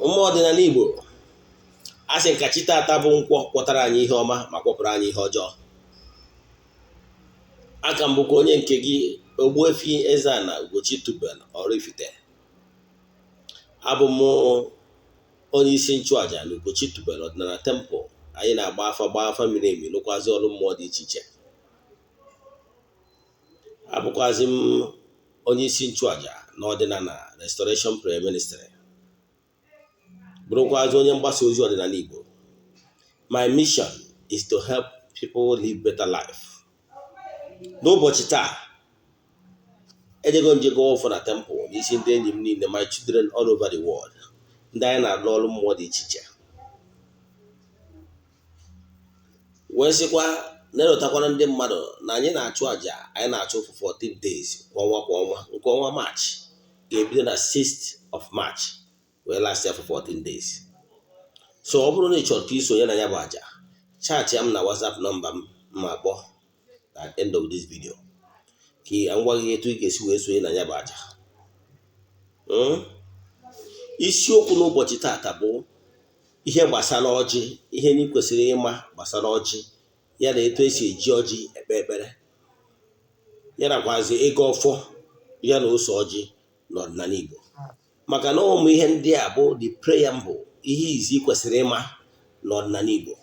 Ụmụ ọdịnala Igbo, a sị nka chi tata bụ nkwọ kwọtara anyị ihe ọma ma kwọpụrụ anyị ihe ọjọọ. Aka m bụkwa onye nke gị, Ogbuefi Eze-Ana Ugochi tubelu Oraifite. Abụ m onye isi nchụaja na Ugochi tubelu ọdịnala temple. Anyị na-agba afa, gbaa afa miri emi, lụkwazị ọrụ mmụọ dị iche iche. Abụkwazị m onye isi nchụaja na ọdịnala Restoration Prayer Ministry, bụrụkwazị onye mgbasa ozi ọdịnala Igbo. My mission is to help people live better life. N'ụbọchị taa, ejego njego ọfọ na temple n'isi ndị enyi m niile, my children all over the world, ndị anyị na-alụ ọrụ mmụọ dị iche iche, wee sịkwa na-elotakwara ndị mmadụ na anyị na-achụ àjà anyị na-achụ for 14 days kwa ọnwa kwa ọnwa. Nke ọnwa March ga-ebido na 6th of March wee last ya for 14 days. So ọ bụrụ na ị chọrọ ka ị sonye na ya bụ àjà, chat ya m na WhatsApp nọmba m ma kpọọ at end of this video ka m gwa gị etu ị ga-esi wee sonye na ya bụ àjà. Isiokwu n'ụbọchị taata bụ ihe gbasara ọjị, ihe ị kwesịrị ịma gbasara ọjị, ya na etu esi eji ọjị ekpe ekpere, ya nakwazi ịgọ ọfọ ya na ose ọjị n'ọdịnala Igbo. Maka na ụmụ ihe ndị a bụ the preamble, ihe izi kwesịrị ịma n'ọdịnala Igbo.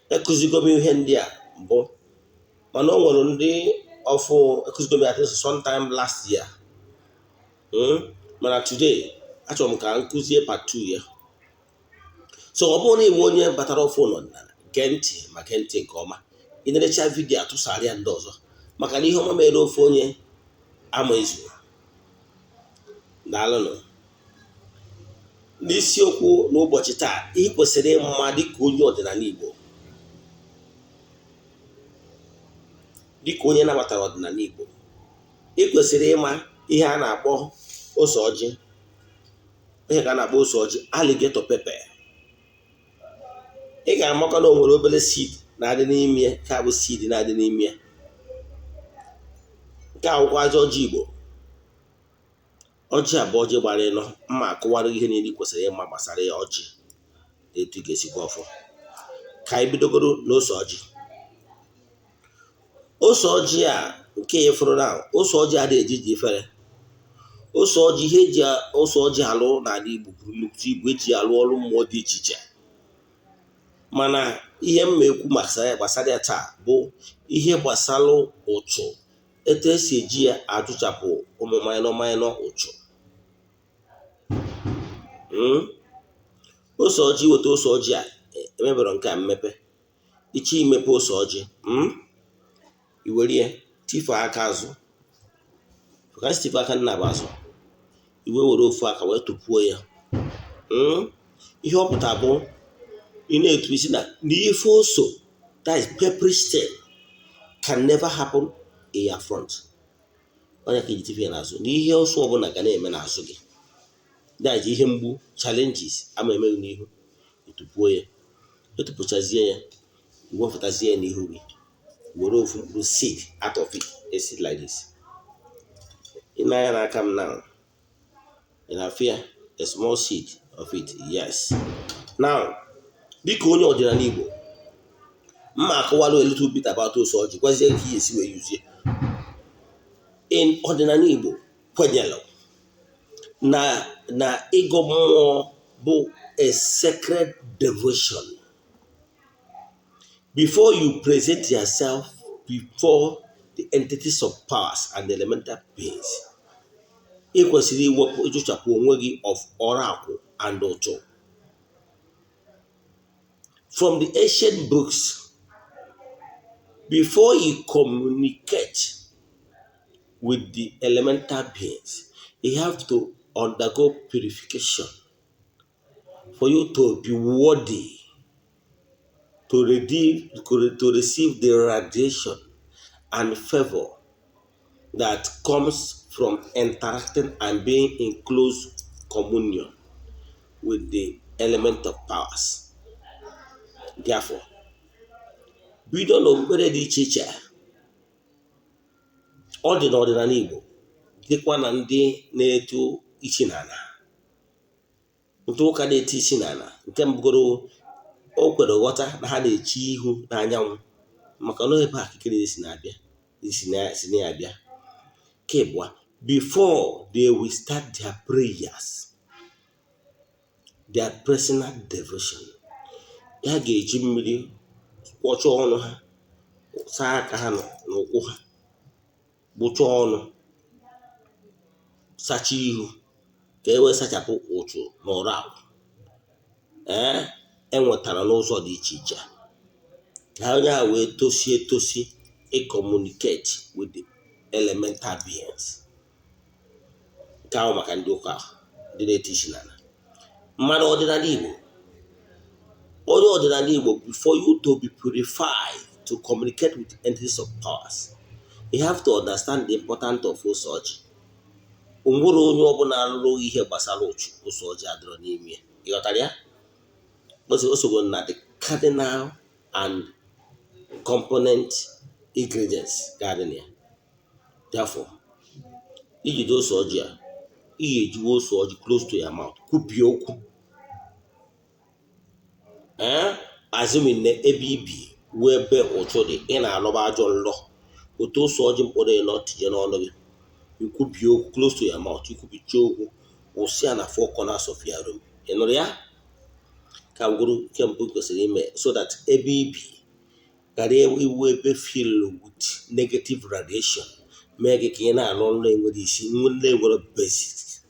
Ekụzigo m ihe ndị a mbụ, mana o nwere ndị ọfụ ekụzigo m ya sometime last year, mana today achọrọ m ka m kụzie part 2 ya. So ọ bụrụ na ị bụ onye batara ọfụ n'ọdịnala, gee ntị ma gee ntị nke ọma. Ị nerecha vidiyo, atụsara ya ndị ọzọ, maka na ihe ọma mere ofe onye ama ezu. Daalụnụ. N'isiokwu n'ụbọchị taa, ihe kwesịrị ịma dịka onye ọdịnala Igbo, dịka onye nabatara ọdịnala Igbo, ị kwesịrị ịma ihe a na-akpọ ose ọjị, ihe ka a na-akpọ ose ọjị, alligator pepper. Ị ga-amakwa na o nwere obere seed na-adị n'ime ya, ka bụ seed na-adị n'ime ya. Nke a wụkwazị ọjị Igbo. Ọjị a bụ ọjị gbara ịnọ. Mma akụwara ihe niile ị kwesịrị ịma gbasara ya, ọjị na etu ị ga-esi gọọ ọfọ. Ka anyị bidogoro n'ose ọjị. Ose ọjị a nke ya fụrụ na ose ọjị adịghị eji ji ifere. Ose ọjị, ihe eji ose ọjị alụ n'ala Igbo buru nnukwu ibu. Eji alụ ọrụ mmụọ dị iche iche, mana ihe m ma ekwu gbasara ya taa bụ ihe gbasara ụchụ, etu esi eji ya ajụchapụ ụmụ minor minor ụchụ. Ose ọjị, weta ose ọjị a emebere nke a mmepe. Iche imepe ose ọjị, i were ya tife aka azụ, ka tife aka nna bụ azụ, i wee were ofu aka wee tụpuo ya. Ihe ọ pụta bụ ị na-etu isi na n'ife oso, that is pepperish thing can never happen in your front. Onye ka iji tife ya n'azụ, na ihe ọsọ ọbụla ga na-eme n'azụ gị, that is ihe mgbu, challenges ama emeghị n'ihu. Etupuo ya, etupụchazie ya, wepụtazie ya n'ihu gị, were ofu mkpụrụ seed out of it, a seed like this. Ị na-anya n'aka m now, ị na-afụ ya, a small seed of it. Yes. Now, dịka onye ọdịnala Igbo, mma akọwara a little bit about ose ọjị, gwazie ka ihe esi wee yuzie in ọdịnala Igbo. Kwenyere na ịgọ mmụọ bụ a sacred devotion. Before you present yourself before the entities of powers and elemental beings, ị kwesịrị iwepụ, ịchụchapụ onwe gị of ọrụ akwụ and ụchụ. From the ancient books, before you communicate with the elemental beings, you have to undergo purification for you to be worthy to receive the radiation and favor that comes from interacting and being in close communion with the element of powers. Therefore, bido n'okpukpere dị iche iche ọ dị n'ọdịnala Igbo, dịkwa na ndị na-eto isi n'ala, Ndị ụka na-eti isi n'ala, nke mbụgoro, o kwere ghọta na ha na-eche ihu n'anyanwụ, maka na ebe a kikere si na-abịa, si na ya abịa. Nke abụọ, before they will start their prayers, their personal devotion, ha ga-eji mmiri kwọchaa ọnụ ha, saa aka ha n'ụkwụ ha, gbụchaa ọnụ, sachaa ihu, ka e wee sachapụ ụchụ na ụra agwụ ee enwetara n'ụzọ dị iche iche, ka onye a wee tosie etosi ịcommunicate with the elemental beings. Nke ahụ maka ndị ụka, ndị na-eti isi n'ala. Mmadụ ọdịnala Igbo, onye ọdịnala Igbo, before you to be purified to communicate with entities of powers, you have to understand the importance of ose ọjị. O nwere onye ọbụla lụrụ ihe gbasara ụchụ, ose ọjị adịrọ n'ime ya. Ịghọtara ya? O sogo na the cardinal and component ingredients ga-adị na ya. Therefore, ijide ose ọjị a, ị ga-ejiwe ose ọjị close to your mouth, kwubie okwu, ee, assuming na ebe ibi wee ebe ụchụ dị, ị na-alọba ajọ nlọ, otu ose ọjị mkpụrụ ịnọ tinye n'ọnụ gị, ikwubie okwu close to your mouth, ikwubicha okwu, wụsị ya na four corners of your room. Ị nụrụ ya? Ka gwụrụ nke mbụ kwesịrị ime, so that ebe ibi ghara iwu ebe fill with negative radiation, mee gị ka ị na-alụ nlọ enwere isi, nlọ enwere basis,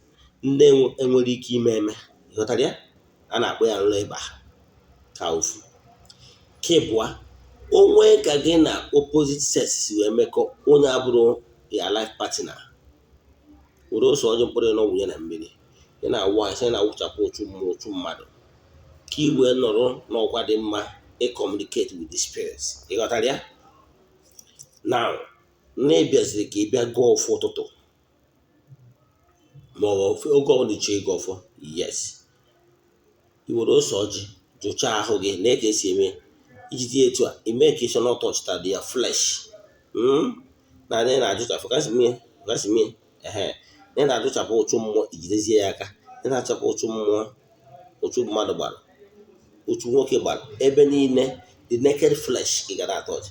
ndị enwere ike ime eme. Ịghọtara ya? A na-akpọ ya nlọ ịba. Ka ofu nke ịbụa, onwe ka gị na opposite sex si wee mekọ, onye abụrụ ya life partner, were ose ọjị mkpụrụ ịnọ wụnye na mmiri, ị na-awụ asị na-awụchapụ ụchụ mmụọ, ụchụ mmadụ, ka ị wee nọrọ n'ọkwa dị mma ịcommunicate with the spirits. Ịghọtara ya? Now, na ịbịaziri ka ị bịa gụọ ọfọ ụtụtụ ma ọ bụ oge ọbụla iche ịgụ ọfọ, yes, i were ose ọjị jụchaa ahụ gị na ka esi eme ijide etu a, ime ka isi na ọtọchịtara ya flesh na ị na-ajụchapụ kasimie, ehe, na ị na-ajụchapụ ụchụ mmụọ, ijidezie ya aka, ị na-achapụ ụchụ mmụọ, ụchụ mmadụ gbara, ụchụ nwoke gbara ebe niile, the naked flesh ị gara atọch,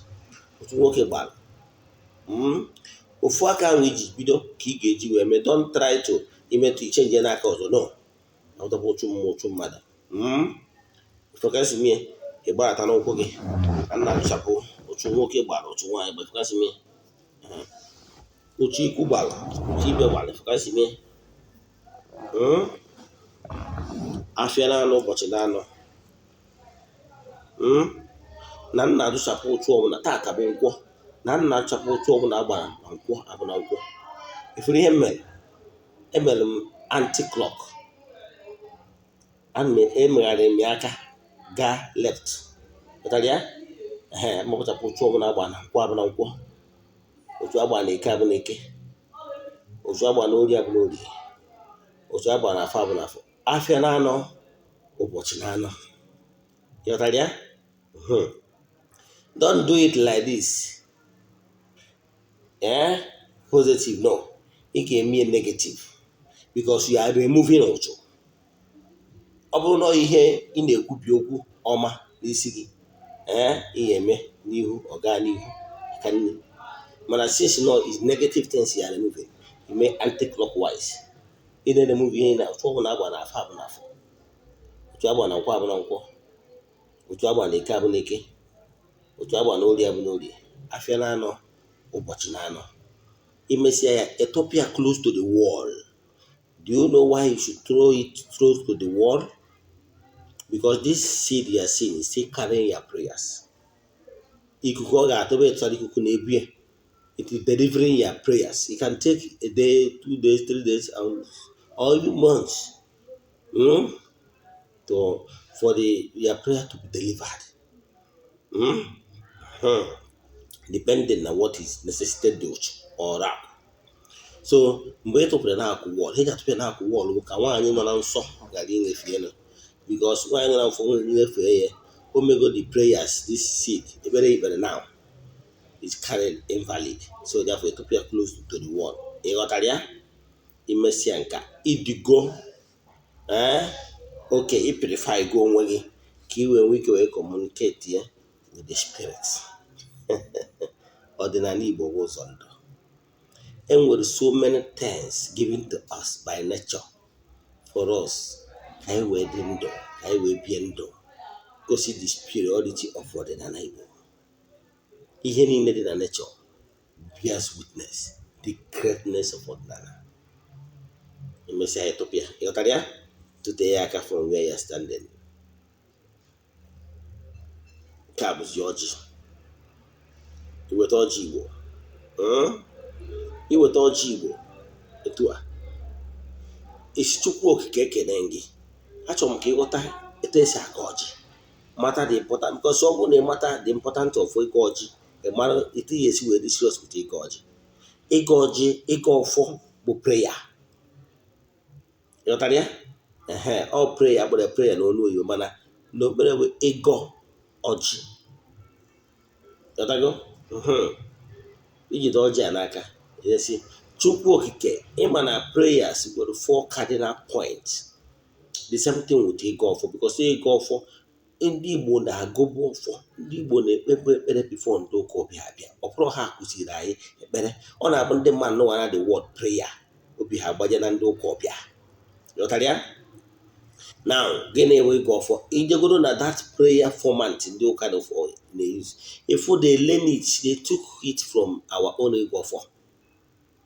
ụchụ nwoke gbara. Ofu aka ahụ iji bido ka ị ga-eji wee mee. Don't try to imetụ ichange n'aka ọzọ. No, ọtọpụ ụchụ mmụọ, ụchụ mmadụ fọkasimie, ị gbarata n'ụkwụ gị, a na-achapụ ụchụ nwoke gbara, ụchụ nwaanyị gbara, fọkasimie, ụchụ ikwu gbara, ụchụ ibe gbara, fọkasimie. Afịa na-anọ, ụbọchị na-anọ na nna adụchapụ ụchụ ọbụla. Tata bụ nkwọ, na nna adụchapụ ụchụ ọbụla agbara na nkwọ abụ na nkwọ. Ifuru ihe m mere? Emere m anti-clock, emegharịrị m ya aka gaa left. Pụtara ya, ee, mapụchapụ ụchụ ọbụla agba na nkwọ abụ na nkwọ, otu agba na eke abụ na eke, otu agba na ori abụ na ori, otu agba na afọ abụ na afọ. Afịa na-anọ, ụbọchị na-anọ. Ịghọtara ya? Don't do it like this, eh, positive. No, ị ga-eme negative, because you are removing ụchụ. Ọ bụrụ na ihe ị na-ekwubi okwu ọma n'isi gị, ee, ị ga-eme n'ihu, ọ gaa n'ihu aka nne. Mana since no is negative things you are removing, you mee anti-clockwise. Ị na-remove ihe na otu ọbụla agba na afọ abụ na afọ, otu agba na nkwọ abụ na nkwọ, otu agba na eke abụ na eke, otu agba na orie abụ na orie. Afịa na-anọ, ụbọchị na-anọ. Imesịa ya, etopia close to the wall. Do you know why you should throw it close to the wall? Because this seed you are seeing is still carrying your prayers. Ikuku ọ ga-atụba ịtụtara, ikuku na-ebu ya. It is delivering your prayers. It can take a day, 2 days, 3 days and or even months, to for the your prayer to be delivered, Depending on what is necessitated or rap. So mgbe ị tụpụrụ na-akwụ wall, ị ga-atụpụ ya na-akwụ wall bụ ka nwaanyị nọ na nsọ ghara inyefe ya, because nwaanyị nọ na nsọ nyefee ya, o mego the prayers, this seed, ekpere ikpere now is carried invalid. So therefore, ịtụpụ ya close to the wall. Ị ghọtara ya? Imesịa nka, idigo, ee. Oke ị purify go onwe gị ka ị wee nwee ike wee communicate ya with the spirit. Ọdịnala Igbo bụ ụzọ ndụ. Enwere so many things given to us by nature for us ka anyị wee dị ndụ, ka anyị wee bie ndụ gosi the superiority of ọdịnala Igbo. Ihe niile dị na nature bears witness the greatness of ọdịnala. Emesịa ya, tụpụ ya, ịghọtara ya, tụtee ya aka from where you are standing. Nke a bụzi ọjị. Iweta ọjị Igbo, Iweta ọjị Igbo etu a, esi Chukwu Okike ekene gị. Achọrọ m ka ịghọta etu esi aga ọjị, mata the important, because ọ bụrụ na ị mata the important of ịga ọjị, ị mara etu ya esi wee dị serious with ịga ọjị. Ịga ọjị, ịga ọfọ bụ prayer, ịghọtara ya? Ehe, ọ prayer kpọrọ prayer n'olu oyibo, mana n'okpere bụ ịgọ ọjị, ịghọtago? Ijide ọjị a n'aka, esi Chukwu Okike, ịma na prayers nwere four cardinal points. The same thing with ịgọ ọfọ, because ịgọ ọfọ, ndị Igbo na-agụbụ ọfọ, ndị Igbo na-ekpebu ekpere before ndị ụka ọbịa abịa. Ọ bụrụ ha kụziri anyị ekpere, ọ na-abụ ndị mmadụ nụwa na the word prayer, obi ha agbaje na ndị ụka ọbịa, ghọtara ya? Now, gịnị bụ ịgọ ọfọ? Ijegoro na that prayer format ndị ụka na-use, if they learn it, they took it from our own ịgọ ọfọ,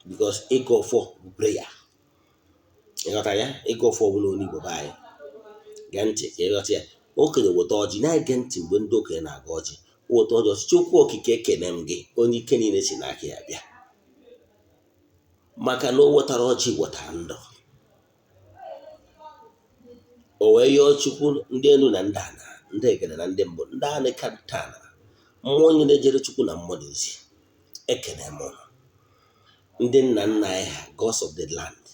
because ịgọ ọfọ bụ prayer, ịghọtara ya? Ịgọ ọfọ bụ n'olu Igbo be anyị. Gee ntị ka ịghọta ya. Okenye weta ọjị, na-ege ntị mgbe ndị okenye na-aga ọjị. Weta ọjị, ọchịchị Chukwu Okike ekene m gị, onye ike niile si n'aka ya bịa, maka na o wetara ọjị, wetara ndụ. O wee yọọ Chukwu ndị elu na ndị ana, ndị egede na ndị mbụ, ndị anị ka nta ana, mmụọ onye na-ejere Chukwu na mmadụ ozi, ekene m ụnụ. Ndị nna nna anyị ha, gods of the land,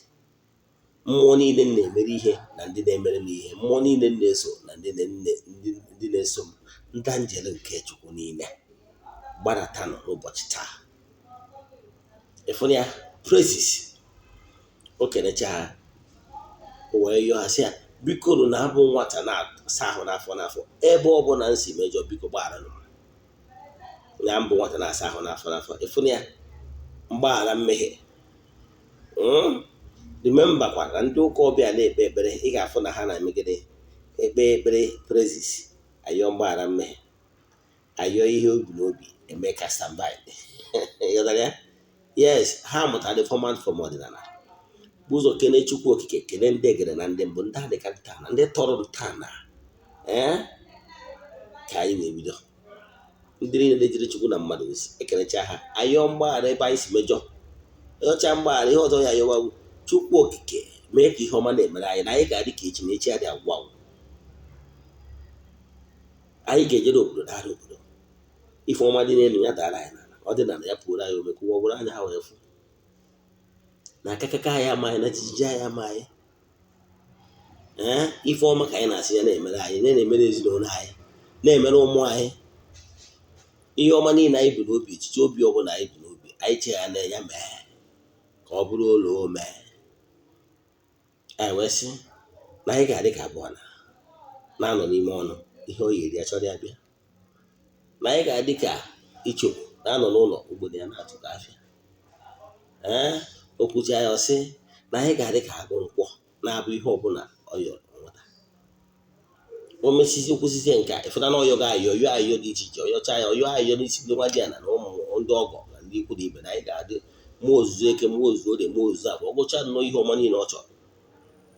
mmụọ niile m na-emere ihe na ndị na-emere m ihe, mmụọ niile m na-eso na ndị na-eso m, ndị angel nke Chukwu niile, gbadatanụ n'ụbọchị taa. Ịfụna ya, praises o kenecha ha, o wee yọọ ha sị ya, biko nụ, na-abụ nwata na-asa ahụ n'afọ n'afọ, ebe ọ bụla m si mejọ, biko gbagharanụ m. Ya mbụ nwata na-asa ahụ n'afọ n'afọ, ịfụna ya, mgbaghara mmehie. Remember kwa na ndị ụka ọbịa na-ekpe ekpere, ị ga-afụ na ha na-emegide ekpe ekpere praises, ayọ mgbaghara mmehie, ayọ ihe obi n'obi, eme ka standby, ịghọtara ya? Yes, ha mụtara the format from ọdịnala. Bụ ụzọ kene Chukwu Okike, kene ndị egede na ndị mbụ, ndị adịka nta na ndị tọrọ ntọala, ee, ka anyị wee bido. Ndị niile na-ejere Chukwu na mmadụ ozi, ekenecha ha, ayọ mgbaghara ebe anyị si mejọ, ịọcha mgbaghara. Ihe ọzọ ya ayọwawu, Chukwu Okike mee ka ihe ọma na-emere anyị, na anyị ga-adị ka echi, na echi adị agwụ agwụ. Anyị ga-ejere obodo dara obodo, ife ọma dị n'elu ya dara anyị n'ala, ọ dị n'ala ya pụrụ anyị ome ka ụwa bụrụ anya ha wee fụ na akakaka anyị amaghị na jijiji anyị amaghị. Ee, ife ọma ka anyị na-asị ya na-emere anyị, na-emere ezinụlọ anyị, na-emere ụmụ anyị. Ihe ọma niile anyị bụ n'obi, echiche obi ọbụla anyị bụ n'obi anyị chee ya na ya mee ka ọ bụrụ ụlọ ome anyị, wee sị na anyị ga-adị ka abụọ na na-anọ n'ime ọnụ ihe ọ yiri ya chọrọ ya bịa, na anyị ga-adị ka ichokwu na-anọ n'ụlọ obodo ya na-atụta afịa. Ee, okwuchi ya, ọsị na anyị ga-adị ka agụ nkwọ na-abụ ihe ọbụla ọ yọrọ nweta. O mesizi, kwụsịzie nke a, ịfụta na ọyọ ga-ayọ yọọ ayọ dị iche iche, ọyọcha ya, ọyọ ayọ n'isi ndị nwa dị ana na ụmụ ndị ọgọ na ndị ikwu na ibe, na anyị ga-adị mmụọ ozuzo eke, mmụọ ozuzo orie, mmụọ ozuzo abụọ. Ọ gụcha nnọọ ihe ọma niile ọ chọrọ,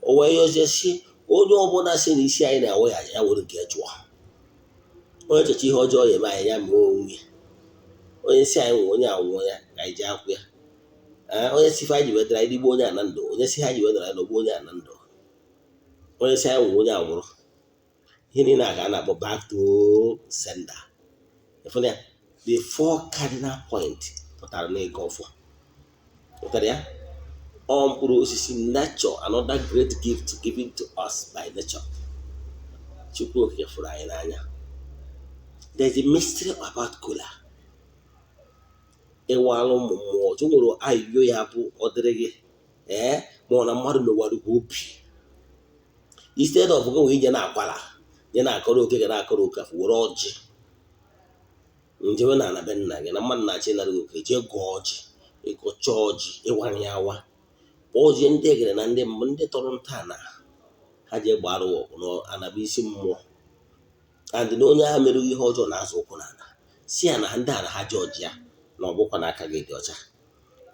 o wee yọzie si onye ọbụla si na isi anyị na-awụ ya aja, ya were nke chụọ. Onye checha ihe ọjọọ ya eme anyị, ya mee onwe ya. Onye si anyị nwe onye anwụọ ya, ka anyị ji akwụ ya. Ee, onye si ife anyị ji wetara anyị digbo onye a na ndụ, onye si ha ji wetara anyị nọgbu onye a na ndụ, onye si anyị nwe onye anwụrụ. Ihe niile a ka a na-akpọ back to sender. Ịfụna ya, the four cardinal point pụtara na ịga ọfọ, pụtara ya ọ mkpụrụ osisi nature, another great gift given to us by nature. Chukwu Okike fụrụ anyị n'anya. There is a mystery about kola. Ịwala ụmụ mmụọ ọzọ nwere ayụyọ ya bụ ọ dịrị gị, ee, ma ọ na mmadụ mewara gị obi. Instead of gị wee ije na-akwala, je na-akọrọ oke, ga na-akọrọ oke afọ, were ọjị njewe na ana be nna gị na mmadụ na-achọ ịnara gị oke, jee gọọ ọjị. Ịgọcha ọjị, ịwara ya awa, kpọzie ndị egere na ndị mbụ, ndị tọrọ ntọala ha, ji gbara ọgụ n'anaba isi mmụọ, and na onye ahụ mere ihe ọjọọ na-azụ ụkwụ n'ala, si ya na ndị a na ha ji ọjị ya na ọ bụkwa n'aka gị dị ọcha.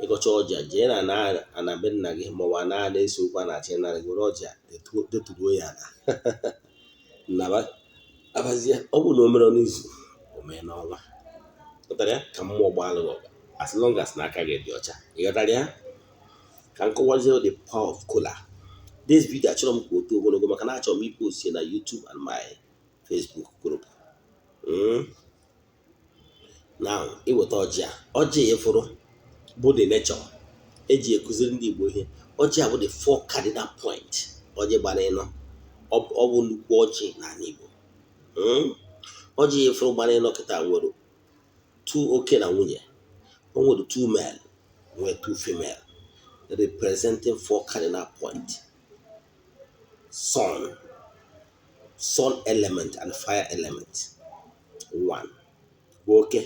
Ịgọcha ọjị a, jee na ana be nna gị maọbụ ana na-ese okwu a na-achọ ịnara gị, were ọjị a deturuo ya ala naba abazie. Ọ bụrụ na o mere n'izu, o mee n'ọnwa. Ghọtara ya? Ka mmụọ gbaalụ gị ọgụ, as long as na aka gị dị ọcha. Ị ghọtara ya? Ka m kọwazie the power of kola. This video, achọrọ m ka o too ogologo maka na achọrọ m ipost ya na YouTube and my Facebook group. Now, iweta ọjị a, ọjị a ịfụrụ bụ the nature eji ekụziri ndị Igbo ihe. Ọjị a bụ the four cardinal point. Ọjị gbara ịnọ, ọ bụ nnukwu ọjị n'ala Igbo. Ọjị ịfụrụ gbara ịnọ kịta nwere two oke na nwunye. O nwere two male, nwee two female, representing four cardinal point: sun element and fire element. One bụ oke.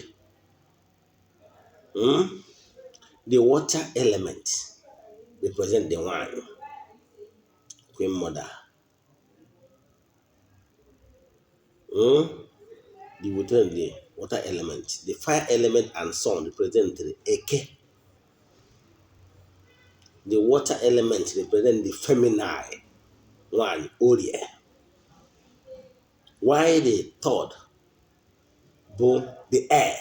The water element represent the nwanyị, queen mother. The water element, the fire element and sun represent the eke. The water element represent the feminine, nwanyị, orie, while the third bụ the air,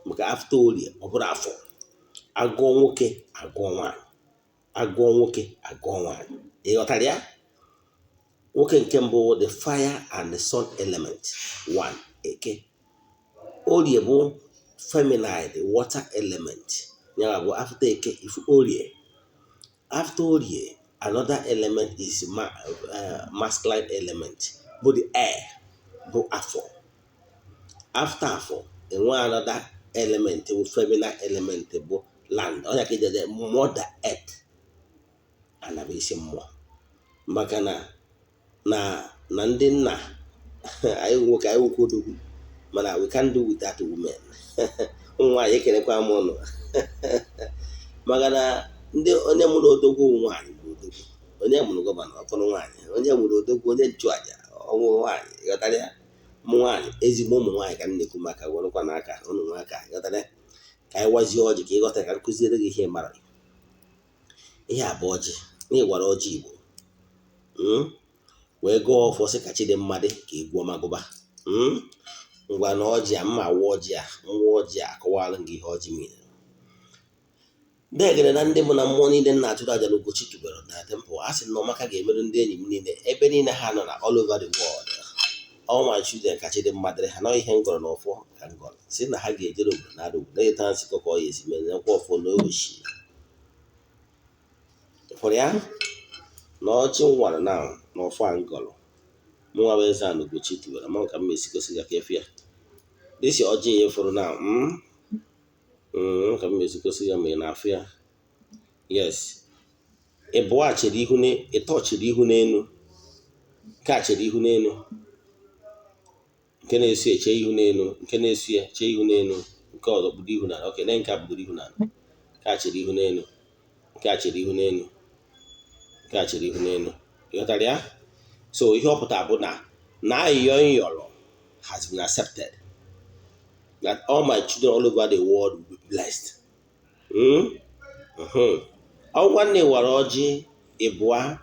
maka after orie ọ bụrụ afọ. Agụọ nwoke, agụọ nwanyị, agụọ nwoke, agụọ nwanyị. Ị ghọtara ya? Nwoke nke mbụ, the fire and the sun element, one, eke. Orie bụ feminine, the water element, ya bụ after eke if orie. After orie, another element is masculine element, bụ the air, bụ afọ. After afọ, enwe another element bụ feminine element, bụ land. Ọnya ka eji mother earth, ana bụ isi mmụọ, maka na ndị nna anyị nwoke, anyị nwoke odogwu, mana we can't do without women. Ụmụ nwaanyị, ekelekwa m ụnụ, maka na ndị onye mụrụ odogwu nwaanyị bụ odogwu. Onye mụrụ governor, ọkụrụ nwaanyị. Onye mụrụ odogwu, onye nchụaja, ọnwụ nwaanyị. Ghọtara ya? Ụmụ nwaanyị, ezigbo ụmụ nwaanyị ka m na-ekwu maka werekwa n'aka ụnụ nwa aka. Ghọtara ya? Ka anyị wazie ọjị ka ịghọta, ka m kụziere gị ihe mara. Ihe a bụ ọjị na ịgwara ọjị Igbo, Wee gụọ ọfọ sị ka chi dị mma dị ka egwu ọma gụba. Ngwa, na ọjị a, mma awa ọjị a, nwa ọjị a, akọwalụ gị ihe ọjị mere. Ndị egere na ndị mụ na mmụọ niile na-achụrụ aja n'Ugochi tubelu na temple, a sị na ọmaka ga-emerụ ndị enyi m niile ebe niile ha nọ na all over the world, all my children, ka chi dị mma dịrị ha na ihe m gọrọ n'ọfọ, ka m gọrọ si na ha ga-ejere obodo na obodo na-eta nsị ka ọ ya esi mere nkwa ọfọ na oshi fụrụ ya na ọchị m nwara na ọfọ a m gọrọ mụnwa bụ eze a na Ugochi tubelu ma ka m esi gosi ya ka efu ya dịsi ọjị ya fụrụ na ka m esi gosi ya ma ị na-afụ ya. Yes, ịbụọ a chere ihu, ịtọ chere ihu n'elu, nke a chere ihu n'elu, nke na-esi eche ihu n'elu, nke na-esi ya chee ihu n'elu, nke ọzọ kpudo ihu n'ala. Oke, nke a kpudoro ihu n'ala, nke a chere ihu n'elu, nke a chere ihu n'elu, nke a chere ihu n'elu. Ịghọtara ya? So ihe ọ pụtara bụ na ayịyọ nyọrọ has been accepted, that all my children all over the world will be blessed. Ọgwa nne wara ọjị ịbụa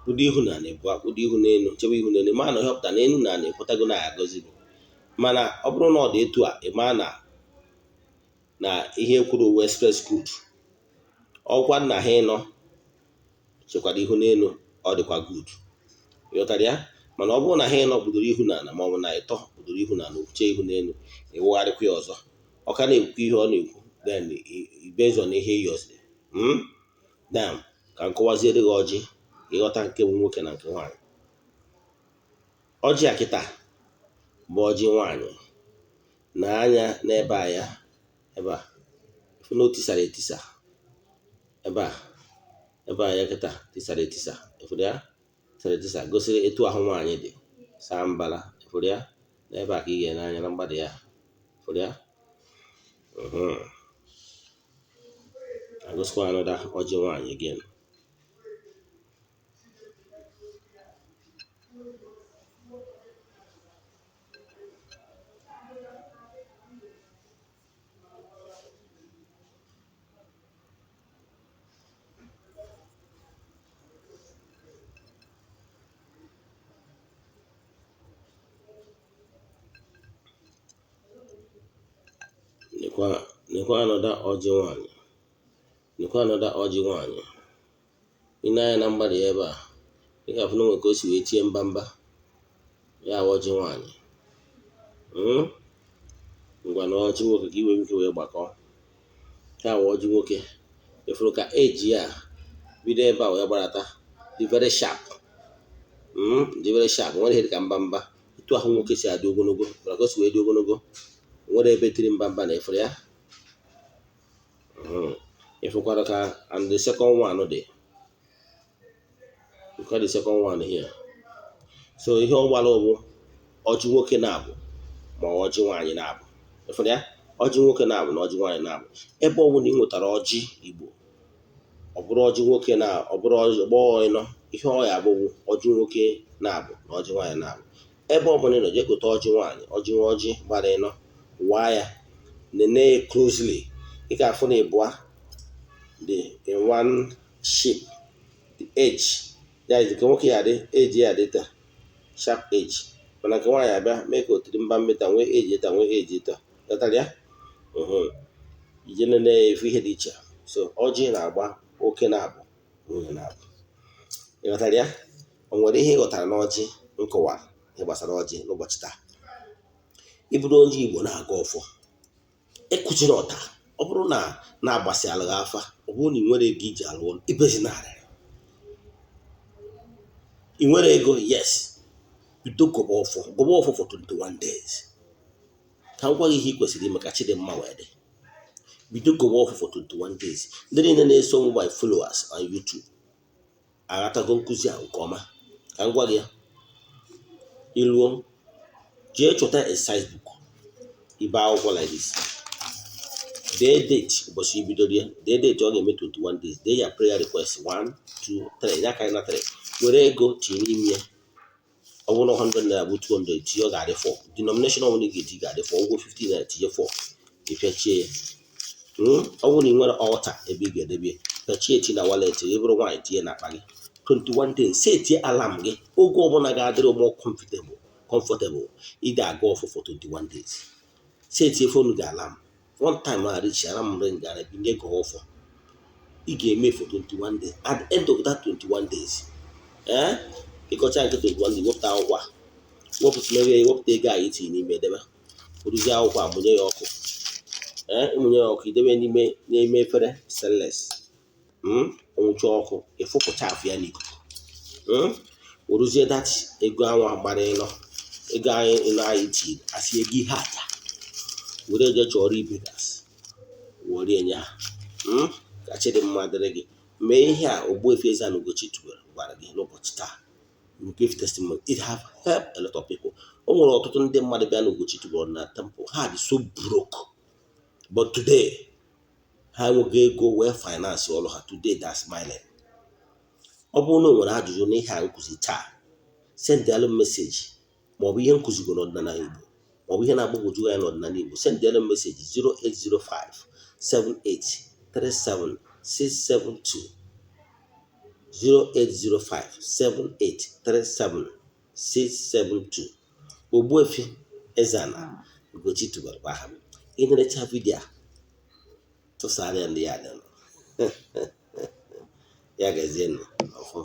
kpudo ihu na ịbụa kpudo ihu n'elu, chebe ihu n'elu, ma na ihe ọpụta n'elu na ekwetago na ya agọzi gị. Mana ọ bụrụ na ọ dị etu a, ị maa na ihe kwuru uwe express good. Ọkwa nna ha ịnọ chekwara ihu n'elu, ọ dịkwa good. Ịghọtara ya? Mana ọ bụrụ na ha ịnọ kpudoro ihu n'ala, ma ọ bụ na ịtọ kpudoro ihu n'ala, chee ihu n'elu, ịwụgharịkwa ya ọzọ, ọ ka na-ekwu ihe ọ na-ekwu, then based on ihe ị yọziri. Now, ka m kọwaziere gị ọjị ka ịghọta nke bụ nwoke na nke nwaanyị. Ọjị a kịta bụ ọjị nwaanyị. Na anya n'ebe a ya, ebe a fụ na o tisara etisa, ebe a ya kịta tisara etisa, ịfụrụ ya? Tịsa gosiri etu ahụ nwaanyị dị saa mbara. Fụrụ ya n'ebe a ka ị ga-ene anya na mgbada ya. Fụrụ ya. Agosikwa another ọjị nwaanyị again. Nekwa another ọjị nwaanyị. Nekwa another ọjị nwaanyị. I nee anya na mgbada ya ebe a, ị ga-afụ na o nwere ka o si wee tie mbamba. Ya bụ ọjị nwaanyị. Ngwa na ọjị nwoke ka i wee ike wee gbakọọ. Nke a bụ ọjị nwoke. Ị fụrụ ka eji ya bido ebe a wee gbadata, dị very sharp. Dị very sharp. Nwere ihe dị ka mbamba. Etu ahụ nwoke si adị ogologo, mana ka o si wee dị ogologo, nwere ebe tiri mbamba na ịfụrụ ya. Ịfụkwara ka and the second one dị. Look at the second one here. So ihe ọ gbara bụ ọjị nwoke na-abụ ma ọjị nwaanyị na-abụ. Ịfụrụ ya? Ọjị nwoke na-abụ na ọjị nwaanyị na-abụ. Ebe ọ bụla ị nwetara ọjị Igbo, ọ bụrụ ọjị nwoke na ọ bụrụ ọjị gbọọ ịnọ, ihe ọ ya abụwu ọjị nwoke na-abụ na ọjị nwaanyị na-abụ. Ebe ọ bụla ị nọ, jee gote ọjị nwaanyị, ọjị ọjị gbara ịnọ, waa ya, nene ya closely. Ị ga-afụ na ịbụa dị in one shape. The edge, ya is nke nwoke ya dị edge ya dị taa, sharp edge, mana nke nwaanyị abịa mee ka o tiri mba mmeta, nwee edge taa, nwee edge taa. Ghọtara ya? Ije nene ya, efu ihe dị iche. So ọjị na-agba oke na-abụ, nwunye na-abụ. Ị ghọtara ya? O nwere ihe ị ghọtara n'ọjị nkọwa ihe gbasara ọjị n'ụbọchị taa? Ị bụrụ onye Igbo na-agọ ọfọ, ekụziri ọta. Ọ bụrụ na na-agbasịalụ gị afa, ọ bụrụ na ị nwere ego iji alụ ọlụ, ibezinarị. Ị nwere ego, yes, bido gọba ọfọ, gọba ọfọ for 21 days. Ka m gwa gị ihe ị kwesịrị ime ka Chidimma wee dị. Bido gọba ọfọ for 21 days. Ndị niile na-eso m by followers on YouTube aghọtago nkụzi a nke ọma. Ka m gwa gị ya, iluo jee chọta exercise book, ibe akwụkwọ like this, dee date ụbọchị ibidoro ya, dee date ọ ga-eme 21 days, dee ya prayer request 1 2 3, ya karị na 3, were ego tinye n'ime ya. Ọ bụrụ na 100 naira bụ 200, tinye, ọ ga-adị 4. Denomination ọ bụla ị ga-eji ga-adị 4. Ụgwọ 50 naira, tinye 4, ịpịachie ya. Ọ bụrụ na ị nwere altar ebe ị ga-edebe ya, pịachie, tinye na wallet. Ị bụrụ nwaanyị, tinye n'akpa gị 21 days. Setie alarm gị oge ọbụla ga-adịrị more comfortable ị ga-aga ọfụ for 21 days. Setie phone gị alarm one time a reach, alarm ring gara binye gị ọfọ. Ị ga-eme for 21 days. At the end of that 21 days, ịkọcha nke 21 days, wepụta akwụkwọ a, wepụta wepụta ego a itinye n'ime, edebe oruzie akwụkwọ a, mụnye ya ọkụ. Ịmụnye ya ọkụ, idebe n'ime efere stainless. Ọnwụcha ọkụ, ịfụpụcha afụ ya n'ikuku. Weruzie that ego anwa gbara ịnọ, ego anyị ịnọ anyị tiri asị ego ihe aja, were eje chọrọ ibegas, were nye ha. Ka Chidimma dịrị gị. Mee ihe a Ogbuefi Eze-Ana Ugochi tubelu gwara gị n'ụbọchị taa. You give testimony. It have helped a lot of people. O nwere ọtụtụ ndị mmadụ bịa na Ugochi tubelu na temple, ha dị so broke, but today ha enweghị ego wee finance ọrụ ha. Today they are smiling. Ọ bụrụ na o nwere ajụjụ n'ihe a nkụzi taa, sendịalụ message, maọbụ ihe nkụzigo n'ọdịnala Igbo, maọbụ ihe na-agbagwoju anya n'ọdịnala Igbo, sendịalụ message 0805 78 37 672, 0805 7837 672. Ogbuefi Eze-Ana Ugochi tubelu bụ aha m. Ị nerecha video a, tụsara ya ndị ya dị ya gazienụ ọfọ.